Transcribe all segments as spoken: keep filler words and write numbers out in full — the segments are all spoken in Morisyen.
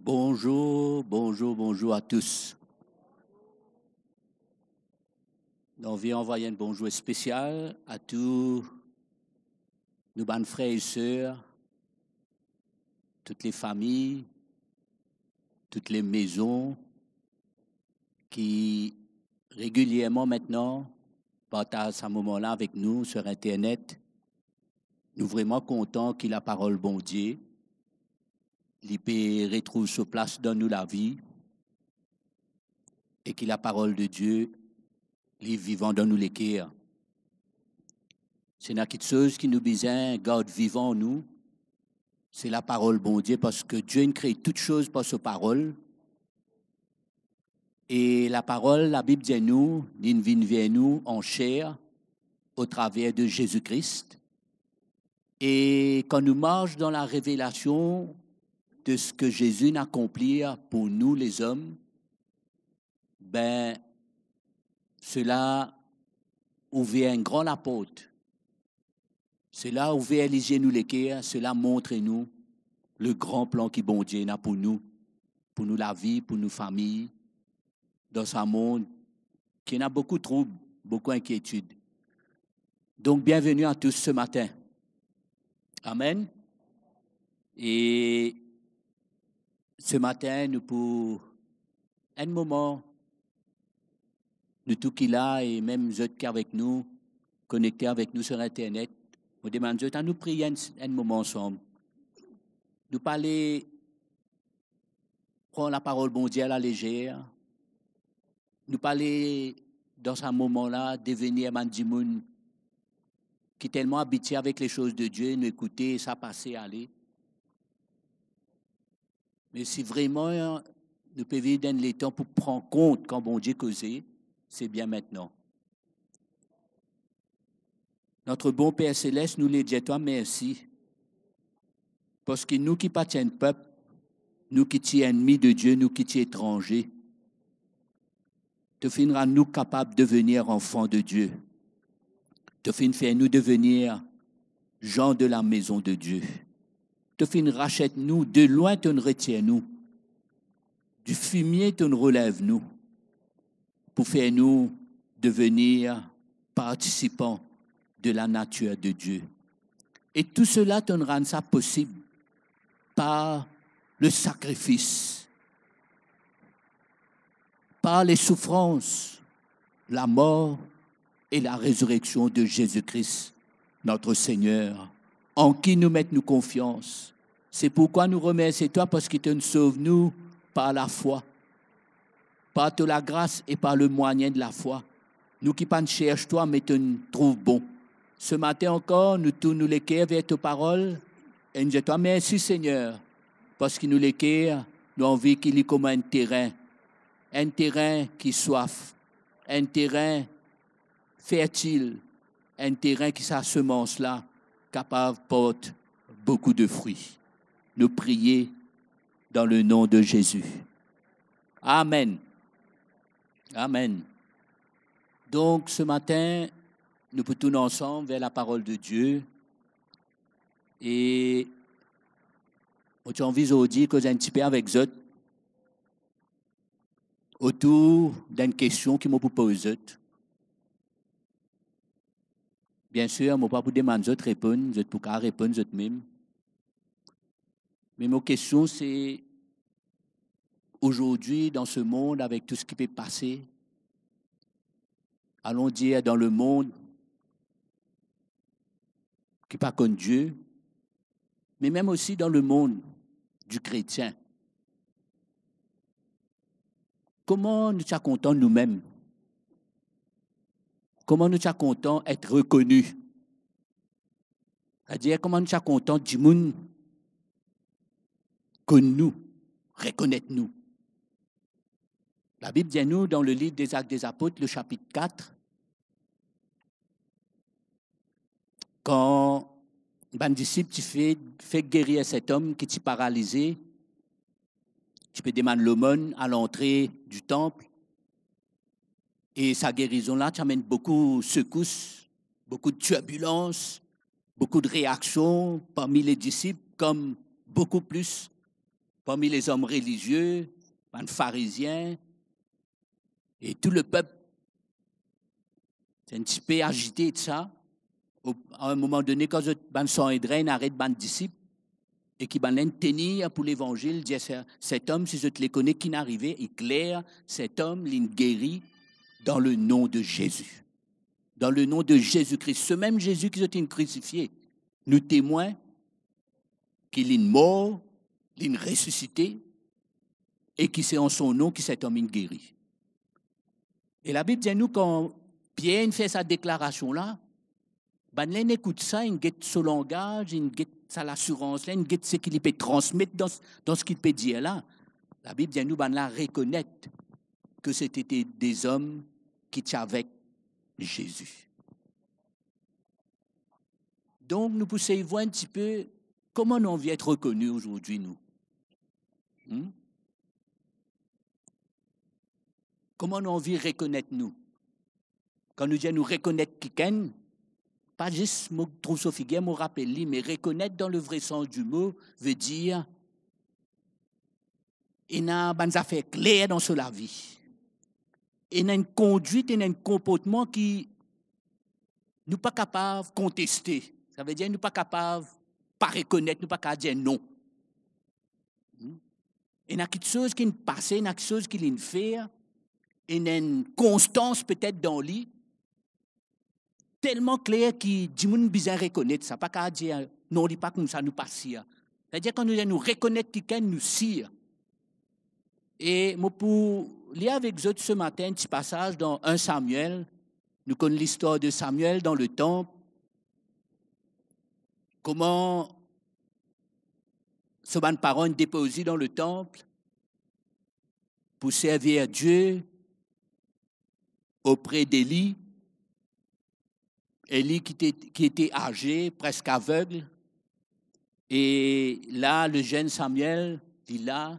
Bonzour, bonzour, bonzour a tous. Nou anvi anvway enn bonzour spesial a tou nou bann frer e ser, tout le fami, tout le mezon ki regilierman aster partaz sa moman la avek nou sur internet. Nou vreman kontan ki laparol Bondie, li pe retrouv so plas dan nou lavi e ki laparol de Die, li vivan dan nou leker. Si ena kiksoz ki nou bizin gard vivan nou, se laparol Bondie, parski Die inn kre tou kiksoz par so parol. E laparol, Labib dir nou, li'nn vinn ver nou an ser, otraver de Zezi Kris. E kan nou mars dan larevelasion de seki Zezi inn akonplir pou nou lezom, be, sela ouver enn gran laport. Sela ouver lizie nou leker, sela montre nou le gran plan ki Bondie ena pou nou, pou nou lavi, pou nou fami, dan sa mond ki ena boukou troub, boukou inkietid. Donk, bienveni a tous se matin. Amen. E se matin, nou pou enn moman, nou tou ki la e mem zot ki avek nou, konekte avek nou sur internet, mo demann zot, anou priye enn, enn moman ansam. Nou pa le pran laparol Bondie a lalezer. Nou pa le, dan sa moman la, devenir bann dimoun ki telman abitie avek le soz de Die, nou ekoute, sa pase, ale. Me si vreman nou pe viv dan enn letan pou pran kont kan Bondie koze, se bien aster. Notre bon Père Céleste, nou le dir twa mersi, parski nou ki pa ti enn pep, nou ki ti ennmi de Die, nou ki ti etranze, to finn rann nou kapab devenir anfan de Die. To finn fer nou devenir gens de la maison de Dieu. To finn raset nou, de lwin to'nn retir nou, difimie to'nn relev nou, pou fer nou devenir partisipan de la natir de Die. E tou sela, to'nn rann sa posib par le sakrifis, par le soufrans, lamor e larezireksion de Zezi Kris, notre Seigneur, an ki nou met nou konfians. Se pourkwa nou remersie twa, parski to'nn sov nou par lafwa, par to lagras e par le mwayin de lafwa. Nou ki pa'nn sers twa, me to'nn trouv bon. Se matin ankor, nou tourn nou leker ver to parol e nou dir twa mersi, Segner, parski nou leker, nou anvi ki li kouma enn terin, enn terin ki swaf, enn terin fertil, enn terin ki sa semans la kapav port boukou de fri. Nou priye dan le nom de Zezi. Amen. Amen. Donk, se matin, nou pou tourn ansam ver laparol de Die. E mo ti anvi zordi koz enn tipe avek zot otour d'enn kestion ki mo pou poz zot. Biensir, mo pa pou demann zot reponn, zot pou kapav reponn zot mem. Me mo kestion se, aujourd'hui, dans ce monde, avec tout ce qui peut passer, allons dire dans le monde ki pa konn Die, me mem osi dan le monde du kretien, kouma nou ti a kontan noumem? Kouma nou ti a kontan et rekoni? Setadir, kouma nou ti a kontan dimoun konn nou, rekonet nou? Labib dir nou dan le liv des Actes des Apôtres, le chapitre quatre, kan bann disip ti fek, fek gerir set om ki ti paralize, ti pe demann lomonn a lantre di tanp, e sa gerizon la ti amenn boukou sekous, boukou de tirbilans, boukou de reaksion parmi le disip, kom boukou plis parmi lezom relizie, bann Farizien, e tou lepep ti enn tipe azite de sa. O, a enn moman done, kan zot, bann Sanedrin inn aret bann disip, e ki bann la inn tenir pou levanzil, dir, "Set, set om, si zot le kone ki'nn arive, li kler, set om, li'nn geri dan le nom de Zezi. Dan le nom de Zezi Kri, se mem Zezi ki zot inn krisifie. Nou temwin ki li'nn mor, li'nn resisite, e ki se an son nom ki set om inn geri." E Labib dir nou, kan Pier inn fer sa deklarasion la, bann la inn ekout sa, inn get so langaz, inn get sa lasirans la, inn get seki li pe transmet dan, dan seki li pe dir la. Labib dir nou, bann la rekonet ki se ti ete dezom ki ti avek Zezi. Donk, nou pou sey vwar enn tipe kouma nou anvi et rekoni azordi, nou. Hmm? Kouma nou anvi rekonet nou? Kan nou dir nou rekonet kikenn, pa zis mo trouv so figir, mo rapel li, me rekonet dan le vre sans du mo, ve dir ena bann zafer kler dan so lavi. Ena enn kondwit, ena enn konportman ki nou pa kapav konteste. Sa ve dir nou pa kapav pa rekonet, nou pa kapav dir non. Hmm? Ena kiksoz ki'nn pase, ena kiksoz ki li'nn fer, ena enn konstans petet dan li, telman kler ki dimoun bizin rekonet sa, pa kapav dir, "Non, li pa koumsa, nou pa sir." Savedir, kan nou, nou rekonet kikenn, nou sir. E mo pou lir avek zot se matin enn ti pasaz dan enn Samuel. Nou konn listwar de Samuel dan le tanp, kouma so bann paran depoz li dan le tanp pou servi Die opre de li, Eli ki te, ki ete aze, preske aveg, e la, le zenn Samuel, li la,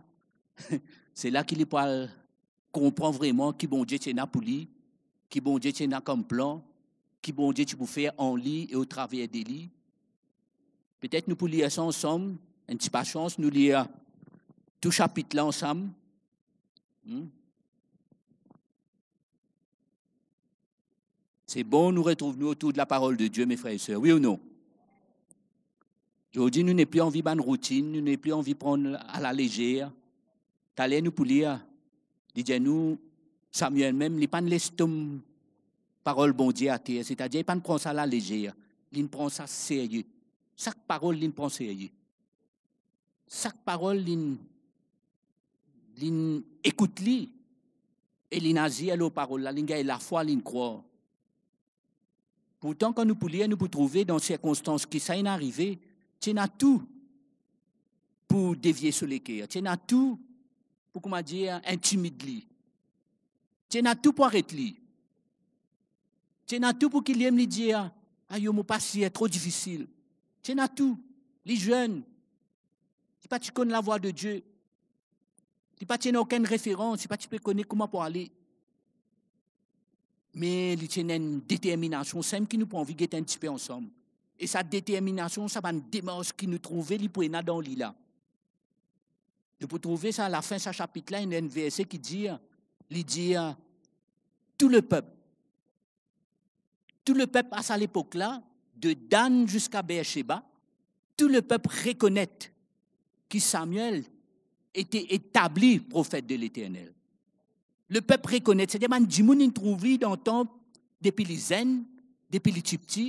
se la ki li pou al konpran vreman ki Bondie ti ena pou li, ki Bondie ti ena kom plan, ki Bondie ti pou fer an li e otraver de li. Petet nou pou lir sa ansam, enn ti pasians, nou lir tou sapit la ansam. Hmm? Se bon nou retrouv nou otour de la parole de Dieu, mes frères et sœurs, wi ou non? Zordi, nou nepli anvi bann routinn, nou nepli anvi pran a la lezer. Taler nou pou lir, li dir nou, Samuel mem, li pa'nn les tom parol Bondie ater, setadir li pa'nn pran sa a la lezer, li'nn pran sa serye. Sak parol li'nn pran serye. Sak parol li'nn, li'nn ekout li, e li'nn azir lor parol la, li'nn gagn lafwa, li'nn krwar. Pourtan, kan nou pou lir, nou pou trouve dan sirkonstans ki sa inn arive, ti ena tou pou devie so leker, ti ena tou pou, kouma dir, intimid li. Ti ena tou pou aret li. Ti ena tou pou ki limem li dir, "Ayo, mo pa sir, tro difisil." Ti ena tou. Li zenn. Li pa ti konn lavwa de Die. Li pa ti ena okenn referans, li pa ti pe kone kouma pou ale. Me li ti ena enn determinasion, samem ki nou pou anvi get enn tipe ansam. E sa determinasion, sa bann demars ki nou trouve li pou ena dan li la. Nou pou trouve sa, lafin sa sapit la, ena enn verse ki dir, li dir, tou lepep, tou lepep a sa lepok la, de Dan ziska Beersheba, tou lepep rekonet ki Samuel ete etabli profet de Leternel. Lepep rekonet, setadir bann dimoun inn trouv li dan tanp depi li zenn, depi li tipti,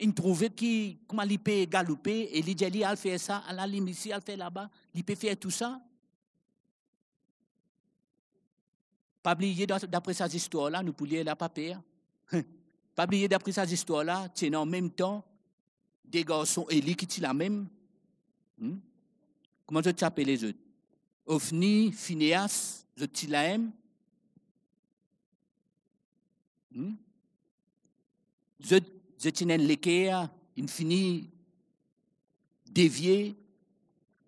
inn trouve ki, kouma li pe galoupe, e li dir li al fer sa, al alim isi, al fer laba, li pe fer tou sa. Pa bliye, da-, dapre sa zistwar la, nou pou lir la, pa per. Pa bliye, dapre sa zistwar la, ti ena anmemtan de garson Eli ki ti la mem. Hmm? Kouma zot ti apele zot? Ofni, Fineas, zot ti la mem. Hmm? Zot, zot ti ena enn leker, inn fini devie,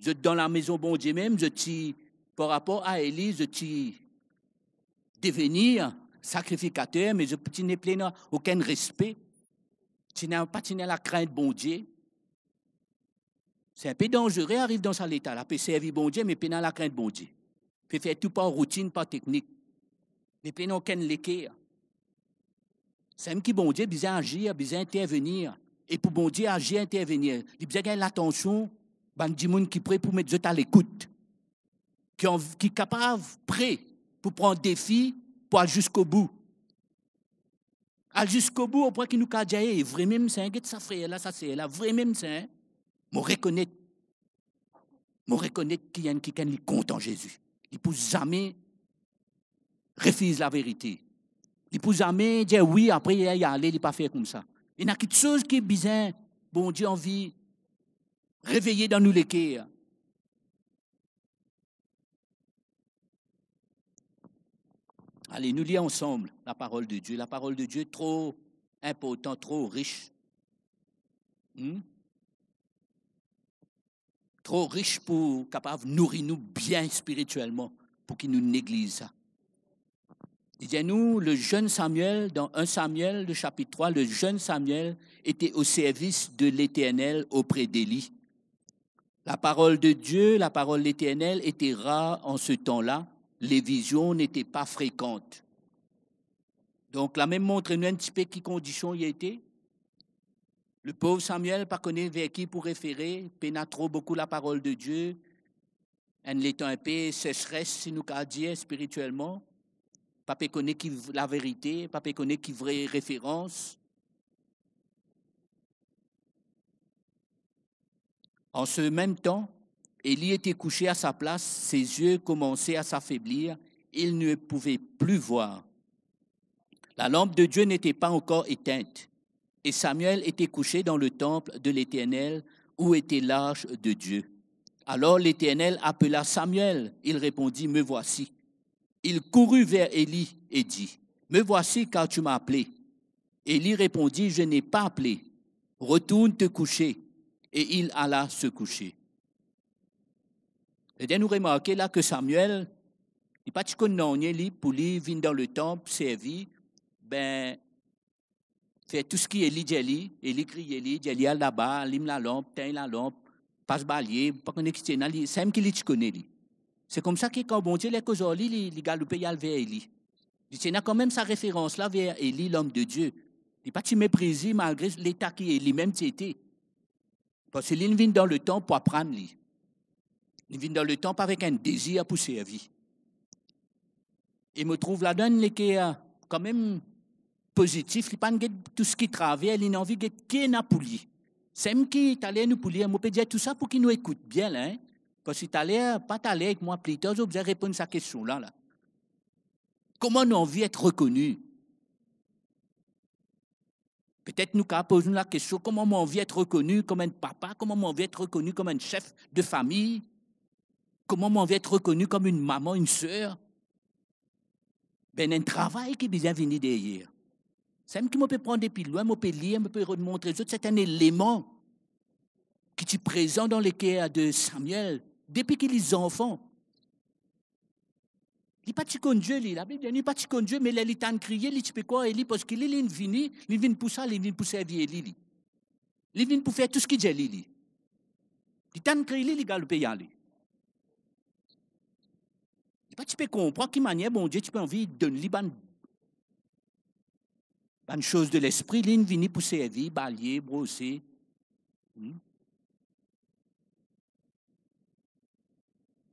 zot dan lamezon Bondie mem, zot ti, par rapor a Eli, zot ti devenir sakrifikater, me zot ti nepli ena okenn respe, ti ena, pa ti ena lakrint Bondie. Se inpe danzere ariv dan sa leta la, pe servi Bondie, me pena lakrint Bondie. Pe fer tou par routinn, par teknik. Me pena okenn leker. Samem ki Bondie bizin azir, bizin intervenir. E pou Bondie azir, intervenir, li bizin gagn latansion bann dimoun ki pre pou met zot alekout, ki anv-, ki kapav, pre pou pran defi, pou al ziskobou. Al ziskobou, opwin ki nou kapav dir, "E, vremem sa, get sa frer la, sa ser la, vremem sa, mo rekonet, mo rekonet ki enn kikenn li kontan Zezi. Li pou zame refiz laverite. Li pou zame dir wi, apre li ale, li pa fer koumsa." Ena kiksoz ki bizin Bondie anvi reveye dan nou leker. Ale, nou lir ansam laparol de Die. Laparol de Die tro inportan, tro ris. Hmm? Tro ris pou kapav nouri nou bien spiritielman, pou ki nou negliz sa. Li dir nou, le jeune Samuel, dans un Samuel, le chapitre trois, le jeune Samuel était au service de l'Éternel auprès d'Élie. La parole de Dieu, la parole de l'Éternel était rare en ce temps-là. Les visions n'étaient pas fréquentes. Donk, lamem montre nou enn tipe ki kondision li ete. Le pov Samuel pa kone ver ki pou refere, pena tro boukou laparol de Die. Enn letan inpe sesres, si nou kapav dir, spiritielman. Pa pe kone ki v-, laverite, pa pe kone ki vre referans. En ce même temps, Élie était couché à sa place, ses yeux commençaient à s'affaiblir, il ne pouvait plus voir. La lampe de Dieu n'était pas encore éteinte, et Samuel était couché dans le temple de l'Éternel, où était l'arche de Dieu. Alors l'Éternel appela Samuel, il répondit, "Me voici." Il courut vers Élie et dit, "Me voici, car tu m'as appelé." Élie répondit, "Je n'ai pas appelé. Retourne te coucher." Et il alla se coucher. Lerla nou remarke la ki Samuel, li pa ti konn nanye li, pou li vinn dan letanp, servi, be, fer tou seki Élie dir li, Élie kriy li, dir li, "Al laba, alim lalanp, tegn lalanp, pas balie," pa kone ki ti ena li, samem ki li ti kone li. Se koumsa ki kan Bondie ler koz ar li, li, li galoupe al ver Élie. Li ti ena kanmem sa referans la ver Élie, l'homme de Dieu. Li pa ti mepriz li, malgre leta ki limem ti ete. Parski li vinn dan letanp pou aprann li. Li vinn dan letanp avek enn dezir pou servi. E mo trouv ladan enn leker kanmem pozitif, li pa'nn get tou seki traver, li ena anvi get ki ena pou li. Samem ki taler nou pou lir, mo pe dir tou sa pou ki nou ekout bien la, hein. Parski taler, pa taler, ek mwa pli tar, zot bizin reponn sa kestion la, la. Kouma nou anvi et rekoni? Petet nou kapav poz nou lakestion, kouma mo anvi et rekoni kom enn papa? Kouma mo anvi et rekoni kom enn sef de fami? Kouma mo anvi et rekoni kom enn mama, enn ser? Be, enn travay ki bizin vini deryer. Samem ki mo pe pran depi lwin, mo pe lir, mo pe remontre zot, se enn eleman ki ti prezan dan leker de Samuel, depi ki li zanfan. Li pa ti konn Die, li, Labib dir, li pa ti konn Die, me ler li tann kriye, li ti pe krwar Eli, parski li, li vini, li vinn pou sa, li vinn pou servi Eli, li. Li vinn pou fer tou seki dir li, li. Li tann kriy li, li galoupe ale. Li pa ti pe konpran ki manier Bondie ti pe anvi donn li bann, bann soz de lespri, li vini pou servi, balie, brose. Hmm?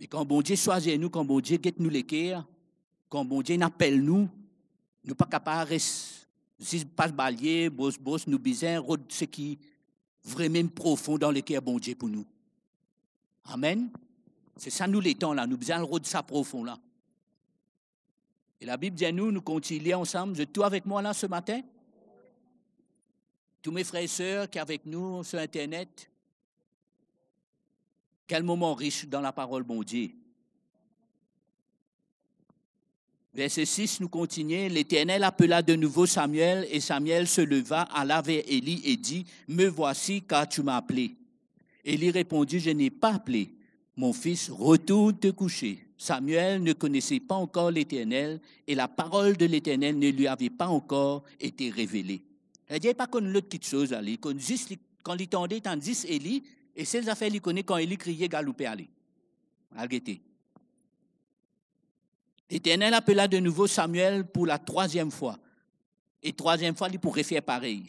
E kan Bondie swazir nou, kan Bondie get nou leker, kan Bondie inn apel nou, nou pa kapav res zis pas balie, bros, bros, nou bizin rod seki vremem profon dan leker Bondie pou nou. Amen. Se sa nou letan la, nou bizin al rod sa profon la. E Labib dir nou, nou kontign lir ansam. Zot tou avek mwa la se matin? Tous mes frères et sœurs qui est avec nous sur Internet, quel moment riche dans la parole Bondie. Verset six, nous continuons. L'Éternel appela de nouveau Samuel, et Samuel se leva, alla vers Élie et dit, "Me voici, car tu m'as appelé." Élie répondit, "Je n'ai pas appelé. Mon fils, retourne te coucher." Samuel ne connaissait pas encore l'Éternel, et la parole de l'Éternel ne lui avait pas encore été révélée. Savedir li pa konn lot kiksoz la, li konn zis, li, kan li tande, li tann zis Eli, E sel zafer li kone, kan Eli kriye, galoupe ale. Al gete. Leternel apela de nouvo Samuel pou la trwaziem fwa. E trwaziem fwa, li pou refer parey.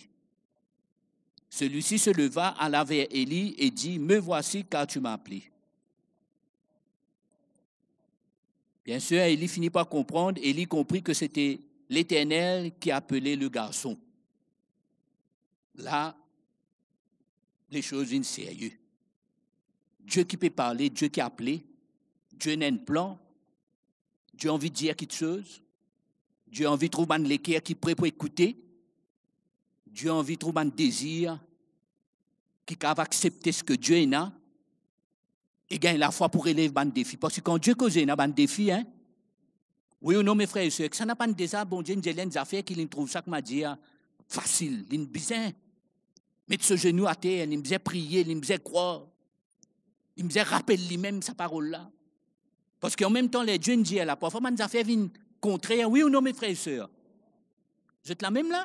Celui-ci se leva, alla vers Élie et dit, "Me voici, car tu m'as appelé." Bien sûr, Élie finit par comprendre, Élie comprit que c'était l'Éternel qui appelait le garçon. La, les choses vinn serye. Die ki pe parle, Die ki apele, Die ena enn plan, Die anvi dir kiksoz, Die anvi trouv bann leker ki pre pou ekoute, Die anvi trouv bann dezir ki kav aksepte seki Die ena, e gagn lafwa pou relev bann defi. Parski kan Die koze, ena bann defi, hein? Wi ou non, me frer e ser? Kisannla pa'nn deza Bondie inn dir li enn zafer ki li trouv sa, kouma dir, fasil? Li bizin met so zenou ater, li bizin priye, li bizin krwar, li bizin rapel limem sa parol la. Parski anmemtan, ler Die inn dir la, parfwa bann zafer vinn kontrer, wi ou non, me frer e ser? Zot la mem la?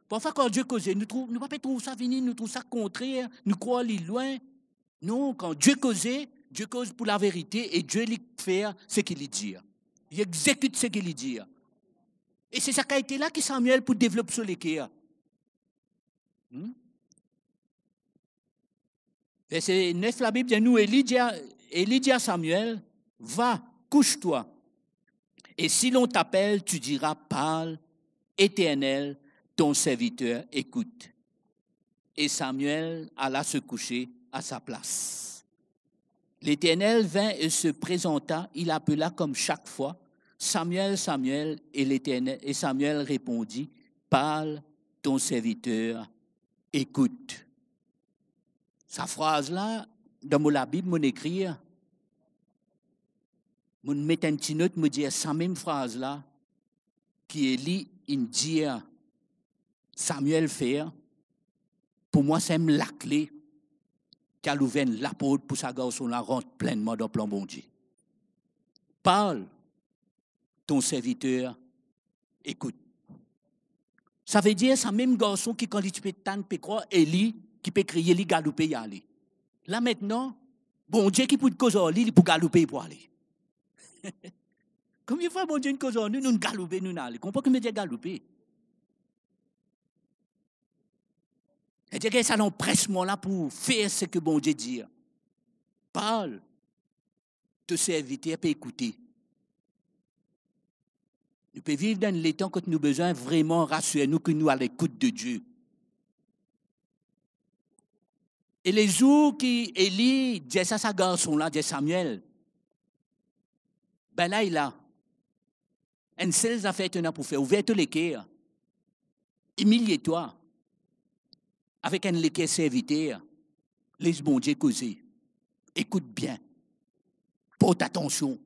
Parfwa kan Die koze, nou trouv, nou pa pe trouv sa vini, nou trouv sa kontrer, nou krwar li lwin. Non, kan Die koze, Die koz pou laverite e Die li fer seki li dir. Li exekit seki li dir. E se sa kalite la ki Samuel pou devlop so leker. Hmm? Verse nef, Labib dir nou, Eli dir, Eli dir a Samuel, "Va, couche-toi, et si l'on t'appelle, tu diras, 'Parle, Éternel, ton serviteur écoute.'" Et Samuel alla se coucher à sa place. L'Éternel vint et se présenta, il appela comme chaque fois, "Samuel, Samuel," et l'Éternel, et Samuel répondit, "Parle, ton serviteur écoute." Sa fraz la, dan mo Labib, mo'nn ekrir, mo'nn met enn ti not, mo dir sa mem fraz la ki Eli inn dir Samuel fer, pou mwa, sa enn lakle ki al ouver enn laport pou sa garson la rant plennman dan plan Bondie. "Parle, ton serviteur écoute." Savedir sa mem garson ki, kan li ti pe tann, pe krwar Eli ki pe kriye, li galoupe, li ale. La aster, Bondie ki pou koz ar li, li pou galoupe, li pou ale. Konbien fwa Bondie inn koz ar nou, nou'nn galoupe, nou'nn ale? Konpran ki mo dir galoupe? Savedir gagn sa lanpresman la pou fer seki Bondie dir. "Parle, ton serviteur pe ekoute." Nou pe viv dan enn letan kot nou bizin vreman rasir nou ki nou a lekout de Die. E lezour ki Eli dir sa, sa garson la, dir Samuel, "Be la, la, enn sel zafer to ena pou fer, ouver to leker, imilie twa avek enn leker serviter, les Bondie koze, ekout bien, port atansion,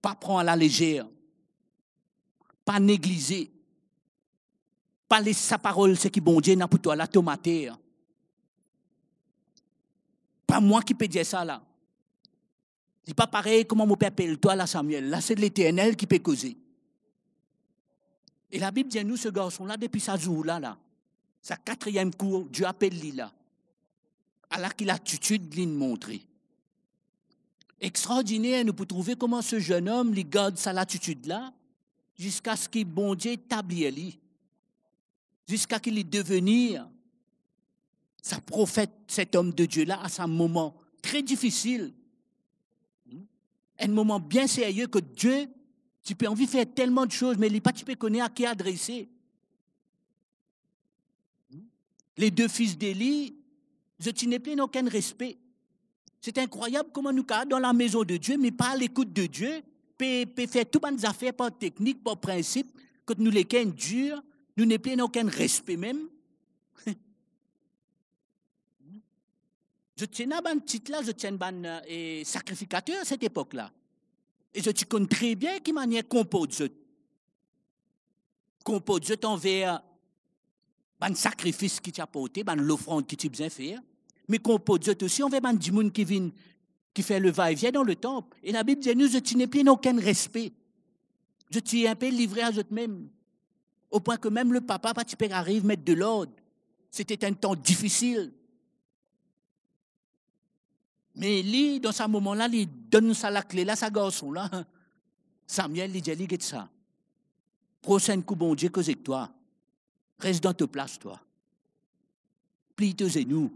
pa pran alalezer, pa neglize, pa les sa parol, seki Bondie ena pou twa la, tom ater. Pa mwa ki pe dir sa la. Li pa parey kouma mo pe apel twa la, Samuel. La, se Leternel ki pe koze." E Labib dir nou, se garson la, depi sa zour la, la, sa katriem kou Die apel li la, ala ki latitid li'nn montre. Extraordiner, nou pou trouve kouma se zennom, li gard sa latitid la, ziska ki Bondie etablir li, ziska ki li devenir sa profet, set om de Die la, a sa moman tre difisil. Enn moman bien serye kot Die ti pe anvi fer telman de soz, me li pa ti pe kone a ki adrese. Les deux fils d'Élie, zot ti nepli ena okenn respe. Se inkrwayab kouma nou kav dan lamezon de Die, me pa alekout de Die, pe, pe fer tou bann zafer par teknik, par prinsip, kot nou leker inn dir, nou nepli ena okenn respe mem. Zot ti ena bann tit la, zot ti enn bann, eh, sakrifikater a set epok la. E zot ti konn tre bien ki manier konport zot. Konport zot anver bann sakrifis ki ti aporte, bann lofrand ki ti bizin fer, me konport zot osi anver bann dimoun ki vinn, ki fer le va-et-vient dan letanp. E Labib dir nou, zot ti nepli ena okenn respe. Zot ti inpe livre a zotmem. Opwin ke mem le papa pa ti pe ariv met de lord. Sete enn tan difisil. Me li, dan sa moman la, li donn sa lakle la, sa garson la, Samuel, li dir li, "Get sa. Prosenn kou Bondie koz ek twa, res dan to plas twa. Pliy to zenou.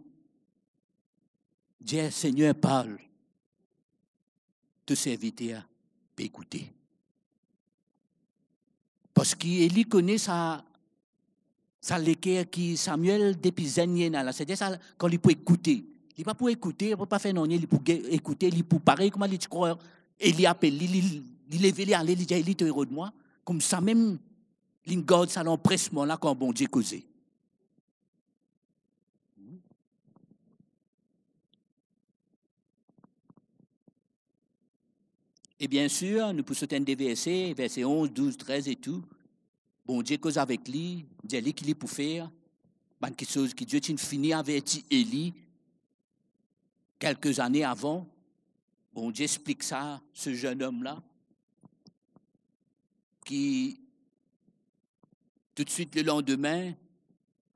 Dir, Segner, parl. To serviter pe ekoute." Parski Eli kone sa, sa leker ki Samuel depi zenn li ena la, setadir sa, kan li pou ekoute, li pa pou ekoute, li pou pa fer nanye, li pou ge-, ekoute, li pou parey kouma li ti krwar Eli apel li, li, li leve, li ale, li dir, "Eli, to rod mwa." Koumsamem, li gard sa lanpresman la kan Bondie koze. E biensir, nou pou sot enn de verse, verse onz, douz, trez e tou. Bondie koz avek li, dir li ki li pou fer, bann kiksoz ki Bondie ti fini averti Eli kelke zane avan. Bondie explik sa, se zenn om la, ki toutswit lelandime,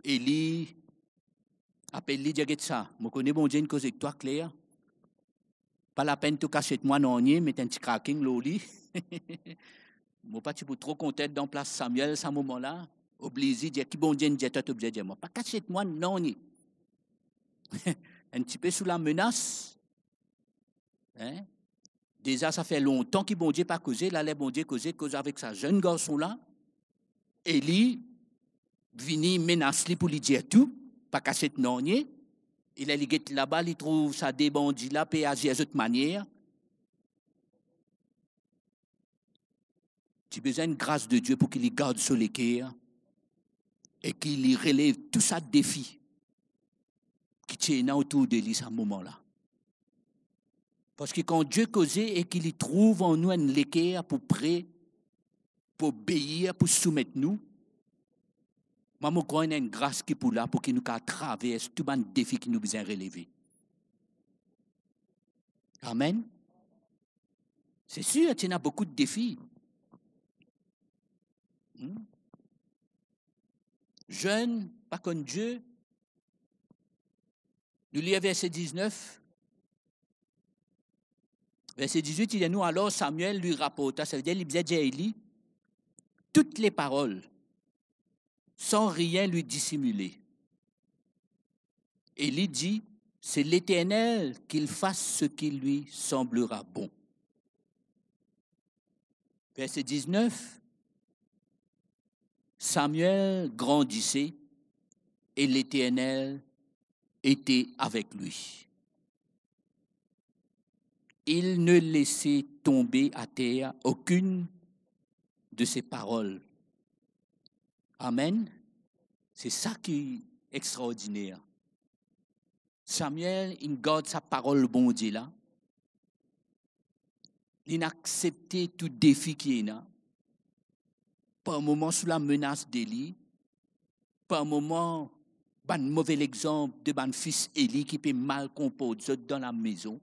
Eli apel li, dir, "Get sa, mo kone Bondie inn koz ek twa kler. Pa lapenn to kasiet mwa nanye, met enn ti kraking lor li." Mo pa ti pou tro kontan dan plas Samuel sa moman la, oblize dir, "Ki Bondie inn dir twa, to oblize dir mwa. Pa kasiet mwa nanye." Enn tipe sou lamenas. Hein? Deza, sa fer lontan ki Bondie pa koze, la ler Bondie koze, koz avek sa zenn garson la, Eli vini menas li pou li dir tou, pa kasiet nanye. E ler li get laba, li trouv sa de bandi la pe azir zot manier. Ti bizin enn gras de Die pou ki li gard so leker e ki li relev tou sa defi ki ti ena otour de li sa moman la. Parski kan Die koze e ki li trouv an nou enn leker pou pre, pou obeir, pou soumet nou, mwa mo krwar ena enn gras ki pou la pou ki nou kapav travers tou bann defi ki nou bizin releve. Amen. Se sir, ti ena boukou de defi. Hmm? Zenn, pa konn Die. Nou lir verse diznef. Verse dizwit, li dir nou, "Alors Samuel lui rapporta", savedir li bizin dir Eli tout le parol, sans rien lui dissimuler. Et il dit, "C'est l'Éternel, qu'il fasse ce qui lui semblera bon." Verset dix-neuf, Samuel grandissait et l'Éternel était avec lui. Il ne laissait tomber à terre aucune de ses paroles. Amen. Se sa ki extraordiner. Samuel inn gard sa parol Bondie la. Linn aksepte tou defi ki ena. Par moman sou lamenas de li, par moman bann move lexanp de bann fis Eli ki pe mal konport zot dan lamezon.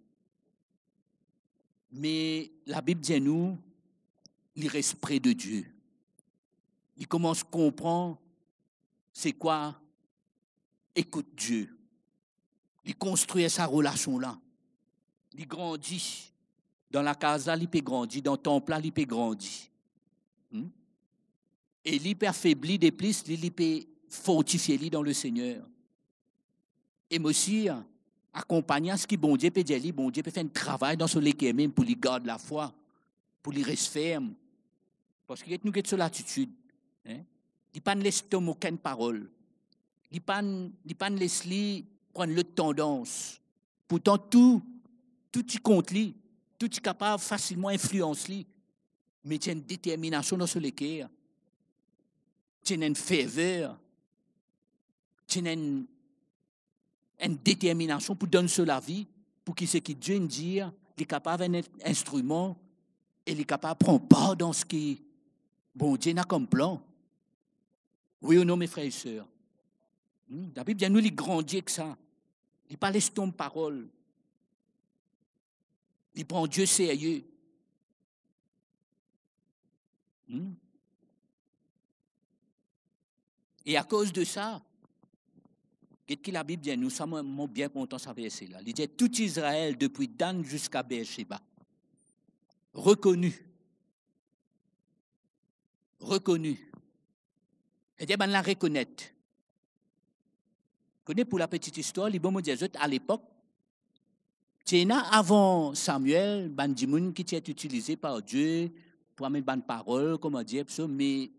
Me Labib dir nou, li res pre de Die. Li koumans konpran se kwa ekout Die. Li konstrir sa relasion la. Li grandi. Dan lakaz la, li pe grandi. Dan tanp la, li pe grandi. Hmm? E li pe afebli de plis, li, li pe fortifie li dan Lesegner. E mo sir, akonpagn a seki Bondie pe dir li, Bondie pe fer enn travay dan so leker mem pou li gard lafwa, pou li res ferm. Parski get nou get so latitid, hein? Li pa'nn les tom okenn parol. Li pa'nn, li pa'nn les li pran lot tandans. Pourtan tou, tou ti kont li, tou ti kapav fasilman inflians li. Me ti ena enn determinasion dan so leker. Ti ena enn ferver. Ti ena enn, enn determinasion pou donn so lavi, pou ki seki Die inn dir, li kapav enn instriman e li kapav pran par dan seki Bondie ena kom plan. Wi ou non, me frer e ser? Hmm, Labib dir nou li grandi ek sa. Li pa les tom parol. Li pran Die serye. Hmm? E akoz de sa, Get ki Labib dir nou, sa mo, mo bien kontan sa verse la. Li dir, tou Izrael, depi Dan ziska Beersheba, rekoni. Rekoni. Savedir bann la rekonet. Kone, pou la petite histoire, li bon mo dir zot, a lepok, ti ena avan Samuel bann dimoun ki ti et itilize par Die pou amenn bann parol, kouma dir, psom, me,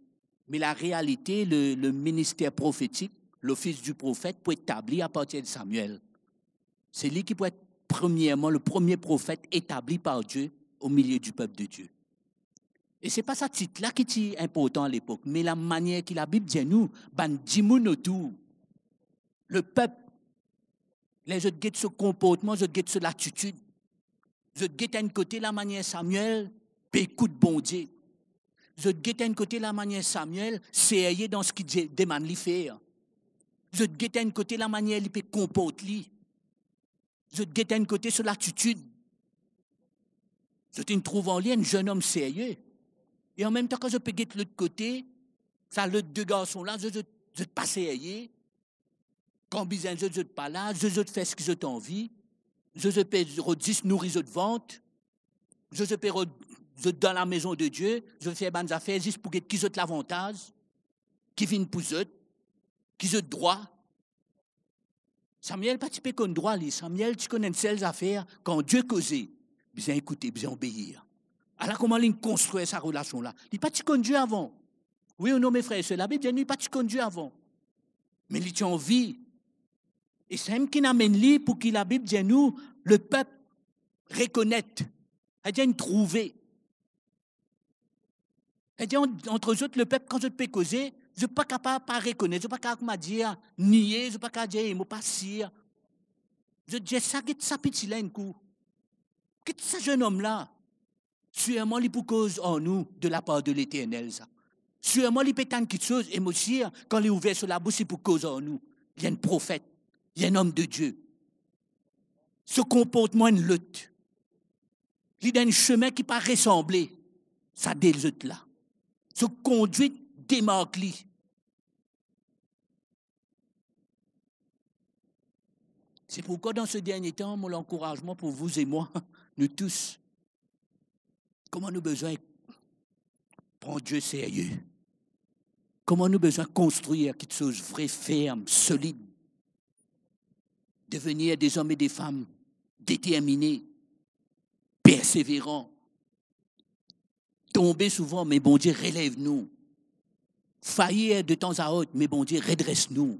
me la realite, le, le minister profetik, lofis di profet pou etabli apartir de Samuel. Se li ki pou et premierman le premie profet etabli par Die o milie di pep de Die. E se pa sa tit la ki ti inportan a lepok, me lamanier ki Labib dir nou, bann dimoun otour, lepep, ler zot get so konportman, zot get so latitid, zot get enn kote lamanier Samuel pe ekout Bondie, zot get enn kote lamanier Samuel serye dan seki Die demann li fer, zot get enn kote lamanier li pe konport li, zot get enn kote so latitid. Zot inn trouv an li enn zenn om serye. E anmemtan, kan zot pe get lot kote, sa lot de garson la, zot, zot, zot pa serye. Kan bizin zot, zot pa la, zot, zot fer seki zot anvi. Zot, zot pe rod zis nouri zot vant. Zot, zot pe rod, zot dan lamezon de Die, zot fer bann zafer zis pou get ki zot lavantaz, ki vinn pou zot, ki zot drwa. Samuel pa ti pe konn drwa li. Samuel ti konn enn sel zafer, kan Die koze, bizin ekoute, bizin obeir. Ala kouma linn konstrir sa relasion la. Li pa ti konn Die avan. Wi ou non, me frer e ser, Labib dir nou li pa ti konn Die avan. Me li ti anvi. E samem ki'nn amenn li pou ki Labib dir nou, lepep rekonet. Savedir inn trouve. Savedir, ant, ant zot, lepep, kan zot pe koze, zot pa kapav pa rekonet, zot pa kapav, kouma dir, nie, zot pa kapav dir, "E mo pa sir." Zot dir sa, "Get sa piti la enn kou. Get sa zenn om la. Sirman li pou koz ar nou de lapar de Leternel sa. Sirman li pe tann kiksoz, e mo sir, kan li ouver so labous, li pou koz ar nou. Li enn profet, li enn om de Die." So konportman enn lot. Li dan enn sime ki pa resanble sa de lot la. So kondwit demark li. C'est pourquoi, dans ce dernier temps, mon encouragement pour vous et moi, nous tous, kouma nou bizin pran Die serye. Kouma nou bizin konstrir kiksoz vre, ferm, solid. Devenir des hommes et des femmes déterminés, persévérants. Tonbe souvan, me Bondie relev nou. Faillir de temps à autre, me Bondie redres nou.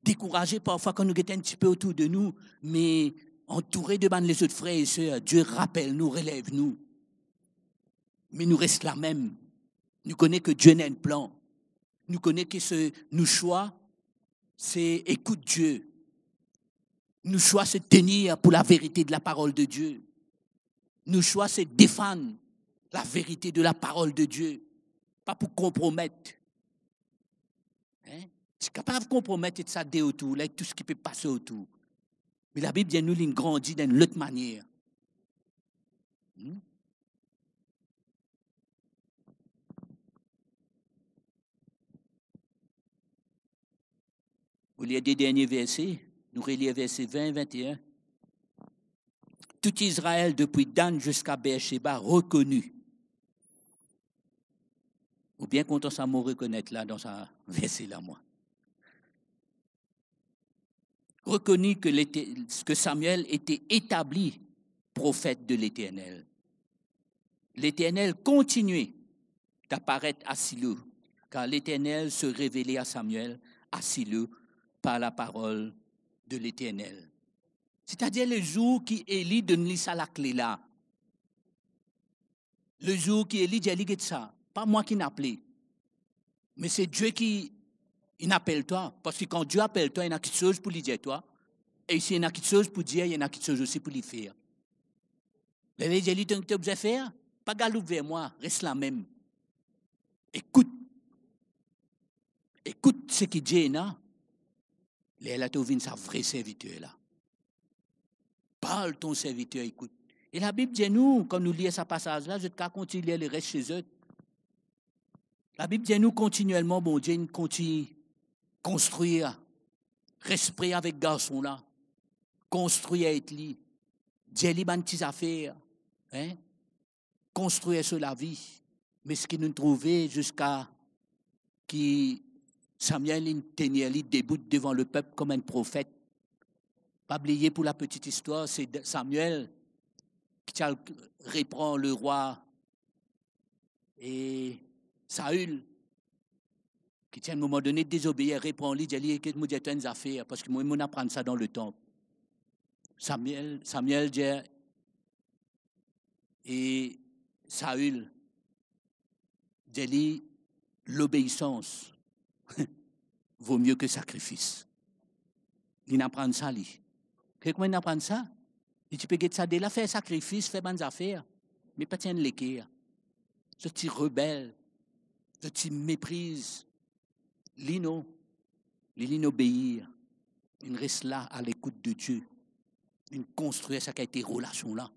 Dekouraze parfwa kan nou get enn tipe otour de nou, me antoure de bann lezot frer e ser, Die rapel nou, relev nou. Me nou res lamem. Nou kone ki Die ena enn plan. Nou kone ki se, nou swa, se ekout Die. Nou swa se tenir pou laverite de laparol de Die. Nou swa se defann laverite de laparol de Die. Pa pou konpromet. Hein? Ti kapav konpromet ek sa de otour la, ek tou seki pe pase otour. Me Labib dir nou linn grandi dan enn lot manier. Hmm? Ou lir de dernie verse, nou relir verse vin, vin e enn. Tout Izrael, depi Dan ziska Beersheba, rekoni. Ou bien kontan sa mo rekonet la dan sa verse la, mwa. Rekoni ke Lete-, ke Samuel ete etabli profet de Leternel. Leternel kontinie d'aparet a Silo, kar Leternel se revele a Samuel a Silo par laparol de Leternel. Setadir lezour ki Eli donn li sa lakle la. Lezour ki Eli dir li, "Get sa, pa mwa ki'nn apel, me se Die ki inn apel twa, parski kan Die apel twa, ena kiksoz pou li dir twa, e si ena kiksoz pou dir, ena kiksoz osi pou li fer." Ler li dir li, "To, to bizin fer, pa galoup ver mwa, res lamem. Ekout. Ekout seki Die ena, lerla to vinn sa vre serviter la. Parle, ton serviteur écoute." E Labib dir nou, kan nou lir sa pasaz la, zot kav kontign lir leres se zot. Labib dir nou kontinielman, Bondie inn kontign konstrir res pre avek garson la, konstrir avek li, dir li bann ti zafer, hein, konstrir so lavi. Me seki nou trouve ziska ki Samuel inn tenir li debout devan lepep kom enn profet. Pa bliye pou lapetit istwar, se Samuel ki ti al repran lerwa e Saül, ki ti enn moman done dezobeir, repran li, dir li, "Get, mo dir twa enn zafer, parski mwa, mo'nn aprann sa dan letanp." Samuel, Samuel dir, e Saül dir li, "Lobeisans vo mie ki sakrifis." Li'nn aprann sa, li. Ki kouma li'nn aprann sa? Li ti pe get sa de la fer sakrifis, fer bann zafer, me pa ti enn leker. Zot ti rebel, zot ti mepriz. Li non, li, li'nn obeir, li'nn res la a lekout de Die, li'nn konstrir sa ki ete relasion la.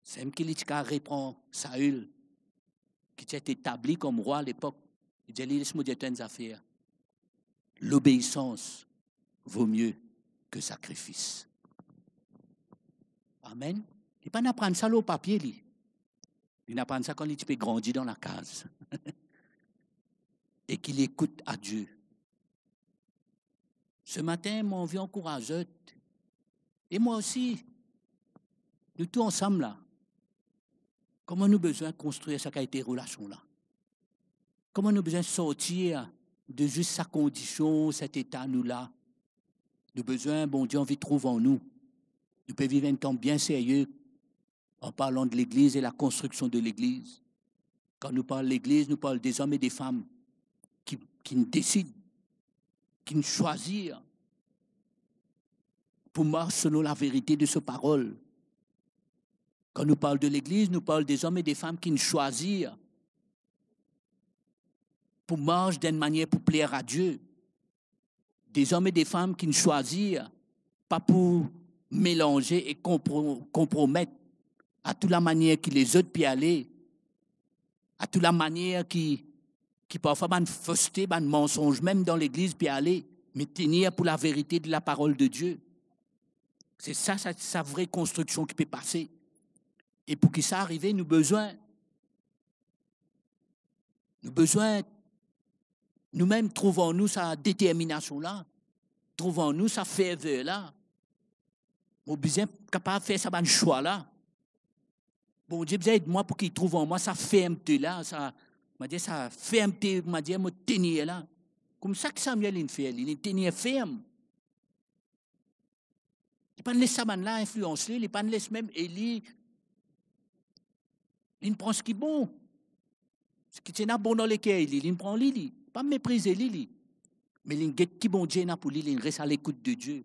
Samem ki li ti kav repran Saül, ki ti ete etabli kom rwa lepok, li dir li, "Les mo dir twa enn zafer. Lobeisans vo mie ki sakrifis." Amen. Li pa'nn aprann sa lor papie, li. Li'nn aprann sa kan li ti pe grandi dan lakaz. E ki li ekout a Die. Se matin, mo anvi ankouraz zot, e mwa osi, nou tou ansam la, kouma nou bizin konstrir sa kalite relasion la. Kouma nou bizin sortir de zis sa kondision, set eta nou la. Nou bizin, Bondie anvi trouv an nou. Nou pe viv enn tan bien serye, an parlan de legliz e lakonstriksion de legliz. Kan nou parl legliz, nou parl de zom e de fam ki, ki'nn desid, ki'nn swazir pou mars selon laverite de so parol. Kan nou parl de legliz, nou parl de zom e de fam ki'nn swazir pou mars dan enn manier pou pler a Die. De zom e de fam ki'nn swazir pa pou melanze e konpro-, konpromet a tou lamanier ki lezot pe ale, a tou lamanier ki, ki parfwa bann foste, bann mansonz mem dan legliz pe ale, me tenir pou laverite de laparol de Die. Se sa, sa, sa vre konstriksion ki pe pase. E pou ki sa arive, nou bizin, nou bizin noumem trouv an nou sa determinasion la, trouv an nou sa ferver la. Mo bizin kapav fer sa bann swa la. Bondie bizin ed mwa pou ki trouv an mwa sa fermte la, sa, mo dir sa fermte, mo dir mo tenir la. Koumsa ki Samuel inn fer, li, li tenir ferm. Li pa'nn les sa bann la inflians li, li pa'nn les mem Eli, li'nn pran seki bon. Seki ti ena bon dan leker Eli, li'nn pran li, li pa mepriz Eli, li. Me li'nn get ki Bondie ena pou li, li'nn res a lekout de Die.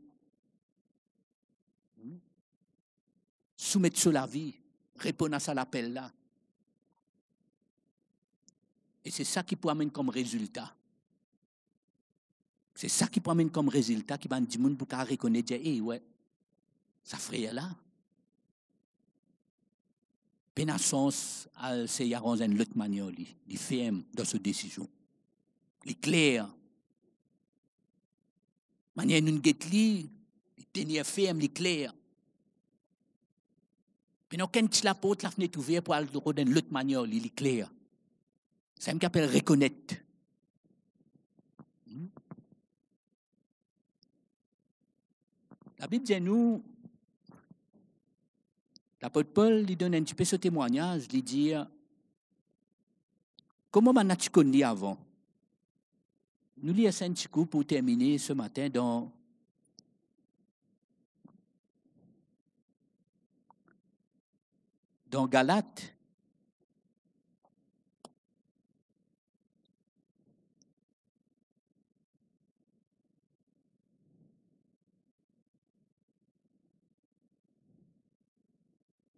Soumet so lavi, reponn a sa lapel la. E se sa ki pou amenn kom rezilta. Se sa ki pou amenn kom rezilta ki bann dimoun pou kav rekonet, dir, "Ey, we, sa frer la pena sans al sey aranz enn lot manier, li, li ferm dan so desizion. Li kler. Manier nou get li, li tenir ferm, li kler. Pena okenn ti laport, lafnet ouver pou al rod enn lot manier, li, li kler." Samem ki apel rekonet. Hmm? Labib dir nou, lapot Pol, li donn enn tipe so temwagnaz, li dir, kouma bann la ti konn li avan. Nou lir sa enn ti kou pou termine se matin dan, dan Galat.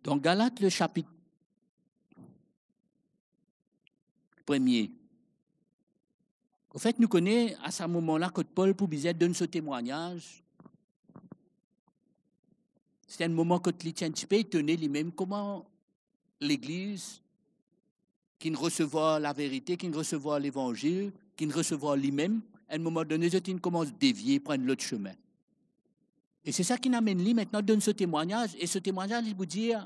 Dan Galat, le sapit premie. Anfet, nou kone a sa moman la kot Pol pou bizin donn so temwagnaz, se enn moman kot li ti enn tipe etone limem kouma legliz ki'nn resevwar laverite, ki'nn resevwar levanzil, ki'nn resevwar limem enn moman done, zot inn koumans devie, pran enn lot sime. E se sa ki amenn li aster donn so temwagnaz, e so temwagnaz, li pou dir,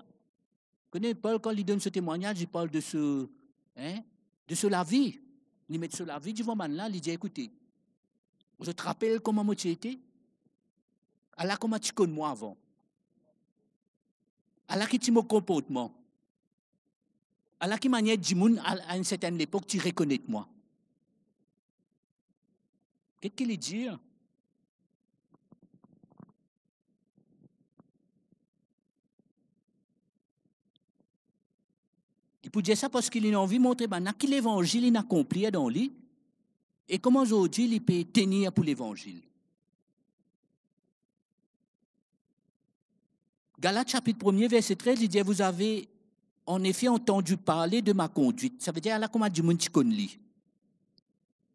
kone Pol, kan li donn so temwagnaz, li parl de so, hein, de so lavi. Li met so lavi devan bann la, li dir, ekoute, zot rapel kouma mo ti ete? Ala kouma ti konn mwa avan. Ala ki ti mo konportman. Ala ki manier dimoun a, a enn sertenn lepok ti rekonet mwa. Get ki li dir. Li pou dir sa parski li anvi montre bann la ki levanzil inn akonplir dan li, e kouma zordi li pe tenir pou levanzil. Galat sapit premie, verse trez, li dir, vous avez en effet entendu parler de ma conduite. Savedir, ala kouma dimoun ti konn li.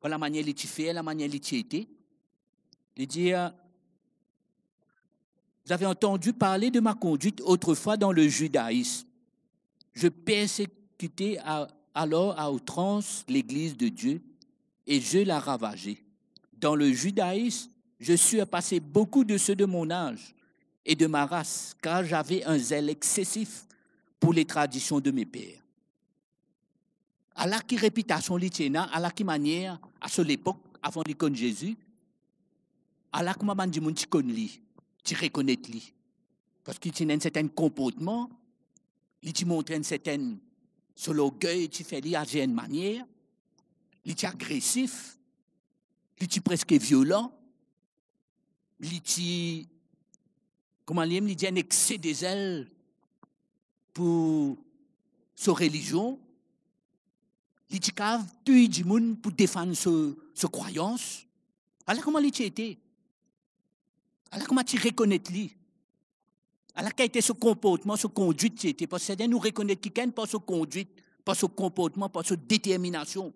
Kan lamanier li ti fer, lamanier li ti ete. Li dir, vous avez entendu parler de ma conduite autrefois dans le judaïsme. Je persécutais à, alors à outrance l'église de Dieu et je la ravageais. Dans le judaïsme, je surpassais beaucoup de ceux de mon âge et de ma race, car j'avais un zèle excessif pour les traditions de mes pères. Ala ki repitasion li ti ena, ala ki manier, a so lepok, avan li konn Zezi, ala kouma bann dimoun ti konn li, ti rekonet li. Parski li ti ena enn sertenn konportman, li ti montre enn sertenn, so lorgey ti fer li azir enn manier, li ti agresif, li ti preske violan, li ti, kouma li mem li dir, enn ekse de zel pou so relizion, li ti kav touy dimoun pou defann so, so krwayans. Ala kouma li ti ete. Ala kouma ti rekonet li. Ala ki ete so konportman, so kondwit ti ete. Parski serten nou rekonet kikenn par so kondwit, par so konportman, par so determinasion.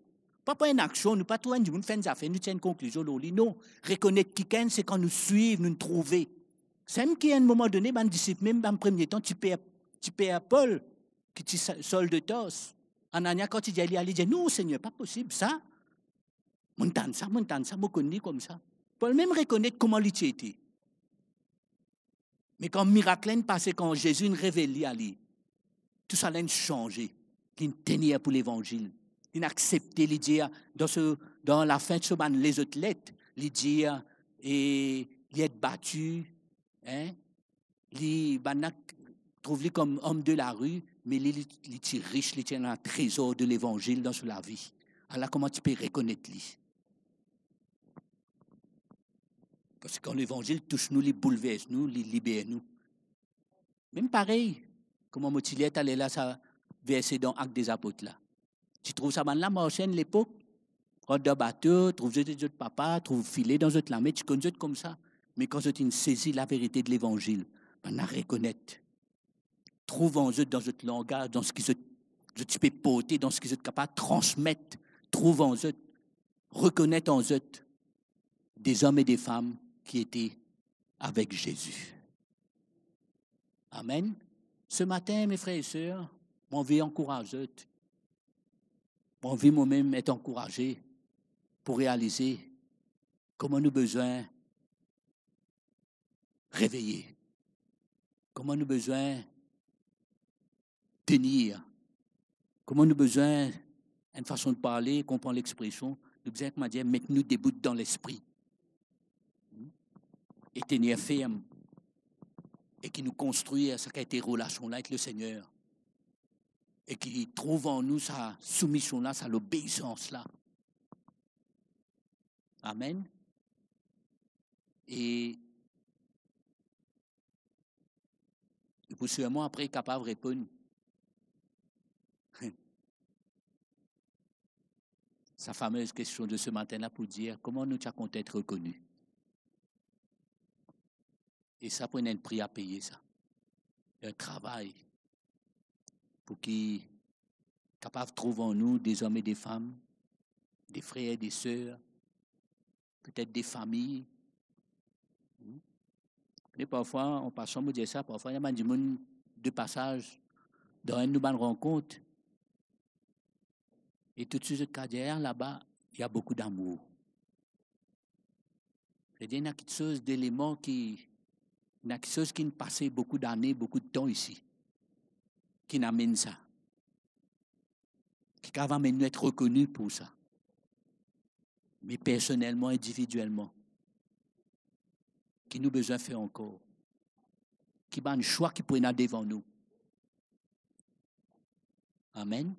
Pa par enn aksion, nou pa trouv enn dimoun fer enn zafer, nou tir enn konklizion lor li. Non, rekonet kikenn, se kan nou swiv, nou trouve. Samem ki a enn moman done, bann disip, mem bann premie tan, ti per, ti per Pol, ki ti Sa-, Sol de Tars. Anania, kan ti dir li ale, li dir, non, Segner, pa posib, sa. Mo'nn tann sa, mo'nn tann sa, mo konn li koumsa. Pol mem rekonet kouma li ti ete. Me kan mirak la inn pase, kan Zezi inn revel li a li, tousala inn sanze, li inn tenir pou levanzil, li inn aksepte, li dir, dan so, dan lafin so bann lezot let, li dir, e, li et bati, hein, li, bann la trouv li kom homme de la rue, me li, li, li ti ris, li ti ena trezor de levanzil dan so lavi. Ala kouma ti pe rekonet li. Parski kan levanzil tous nou, li boulvers nou, li liber nou. Mem parey, kouma mo ti lir taler la sa verse dan Actes des Apôtres la. Ti trouv sa bann la marse enn lepok, rant dan bato, trouv zot, zot papa, trouv file dan zot lame, ti konn zot koumsa. Me kan zot inn sezi laverite de levanzil, bann la rekonet. Trouv an zot dan zot langaz, dan seki zot, zot ti pe porte, dan seki zot kapav transmet, trouv an zot, rekonet an zot, de zom e de fam ki ete avek Zezi. Amen. Ce matin, mes frères et sœurs, mo anvi ankouraz zot. Mo anvi momem et ankouraze pou realize kouma nou bizin reveye, kouma nou bizin tenir, kouma nou bizin, enn fason de parle, konpran lexpresion, nou bizin, kouma dir, met nou debout dan lespri. E tenir ferm. E ki nou konstrir sa ki ete relasion la avek Lesegner. E ki trouv an nou sa soumision la, sa lobeisans la. Amen. E nou pou sirman apre kapav reponn sa famez kestion de se matin la pou dir, kouma nou ti a kontan et rekoni? E sa pou ena enn pri a peye sa. Enn travay pou ki kapav trouv an nou de zom e de fam, de frer, de ser, petet de fami. Hmm? Me parfwa, an pasan, mo dir sa, parfwa, ena bann dimoun de pasaz dan enn nou bann rankont. E toutswit zot kapav dir, ah, laba, il y a beaucoup d'amour. Savedir ena kiksoz, de eleman ki, ena kiksoz ki'nn pase boukou dane, boukou de tan isi, ki'nn amenn sa, ki kapav amenn nou et rekoni pou sa. Me personelman, individielman, ki nou bizin fer ankor? Ki bann swa ki pou ena devan nou? Amen.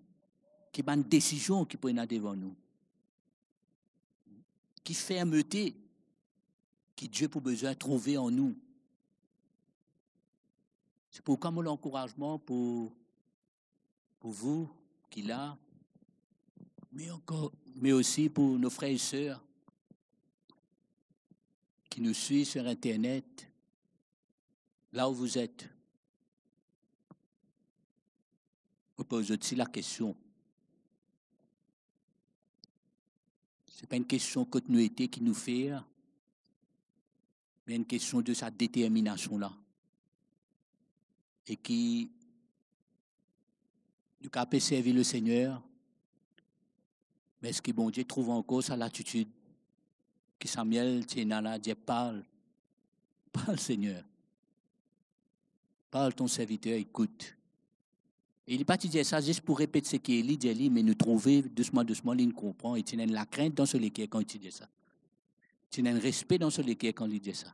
Ki bann desizion ki pou ena devan nou? Ki fermete ki Die pou bizin trouve an nou? Se pourkwa mo lankourazman pou, pou vou ki la, me ankor, me osi pou nou frer e ser ki nou swiv sur Internet, là où vous êtes, mo poz zot osi lakestion. Se pa enn kestion kot nou ete ki nou fer, me enn kestion de sa determinasion la. E ki nou kapav pe servi Lesegner, me eski Bondie trouv ankor sa latitid ki Samuel ti ena la, dir, "Parle, parle, Seigneur. Parle, ton serviteur écoute." E li pa ti dir sa zis pou repet seki Eli dir li, me nou trouve dousman, dousman, li'nn konpran, e ti ena enn lakrint dan so leker kan li ti dir sa. Ti ena enn respe dan so leker kan li dir sa.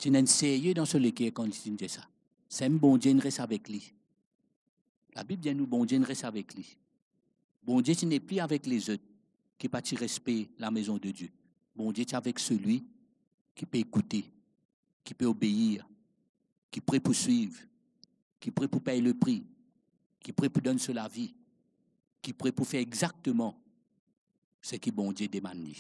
Ti ena enn serye dan so leker kan li ti dir sa. Samem Bondie inn res avek li. Labib dir nou Bondie inn res avek li. Bondie ti nepli avek lezot ki pa ti respe la maison de Dieu. Bondie ti avek selwi ki pe ekoute, ki pe obeir, ki pre pou swiv, ki pre pou pey lepri, ki pre pou donn so lavi, ki pre pou fer exakteman seki Bondie demann li.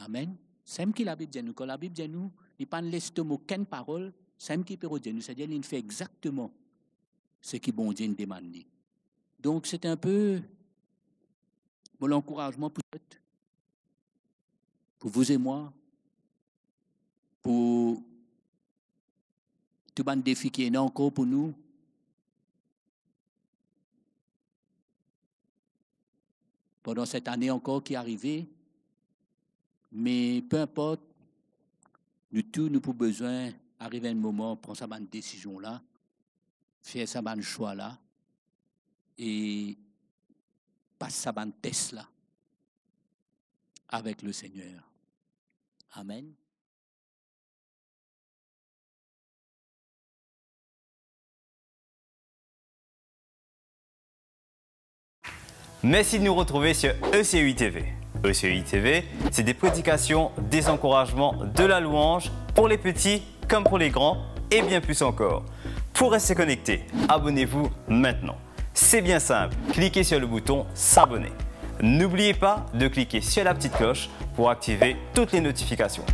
Amen. Samem ki Labib dir nou, kan Labib dir nou, li pa'nn les tom okenn parol, samem ki pe rod dir nou, setadir li'nn fer exakteman seki Bondie inn demann li. Donk, se enn pe mo lankourazman pou zot, pour vous et moi, pou tou bann defi ki ena ankor pou nou, pandan set ane ankor ki arive, me pe inport, nou tou, nou pou bizin ariv enn moman, pran sa bann desizion la, fer sa bann swa la, e pas sa bann tes la avek Lesegner. Amen. Merci de nous retrouver sur E C U I T V. E C U I T V, c'est des prédications, des encouragements, de la louange pour les petits comme pour les grands et bien plus encore. Pour rester connecté, abonnez-vous maintenant. C'est bien simple, cliquez sur le bouton s'abonner. N'oubliez pas de cliquer sur la petite cloche pour activer toutes les notifications.